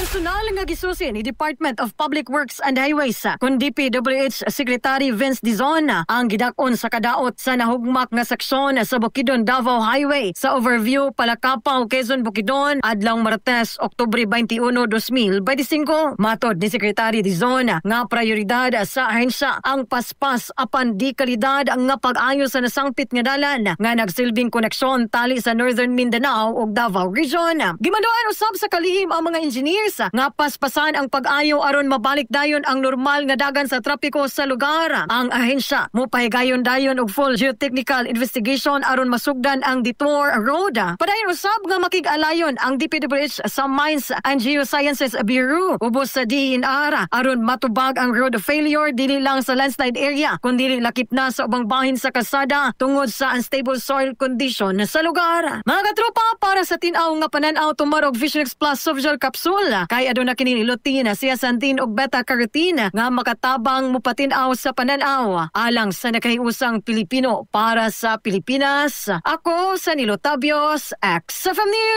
Personal nga gisusi ni Department of Public Works and Highways kun DPWH Secretary Vince Dizon ang gidak-on sa kadaot sa nahugmak nga seksyon sa Bukidnon Davao Highway sa overview Palakapaw, Quezon, Bukidnon adlaw Martes, Oktubre 21, 2025. Matod ni Secretary Dizon nga prioridad sa ahensya ang paspas apan di kalidad nga pag-ayo sa nasangpit nga dalan nga nagsilbing koneksyon tali sa Northern Mindanao ug Davao Region. Gimanduan usab sa kalihim ang mga engineers nga paspasan ang pag-ayo aron mabalik dayon ang normal nga dagan sa trapiko sa lugar. Ang ahensya mopahigayon dayon og full geotechnical investigation aron masugdan ang detour road. Padayon usab nga makig-alayon ang DPWH sa Mines and Geosciences Bureau ubos sa DENR aron matubag ang road failure dili lang sa landslide area kundi lakip na sa ubang bahin sa kalsada tungod sa unstable soil condition sa lugar. Mga katropa, para sa tin-aw nga panan-aw, tumarog Vision X Plus Softgel Capsule kay aduna kini lutein, zeaxanthin ug beta carotene nga makatabang mupatin-aw sa panan-aw alang sa nakahiusang Pilipino para sa Pilipinas. Ako sa Nilo Tabios, XFM News.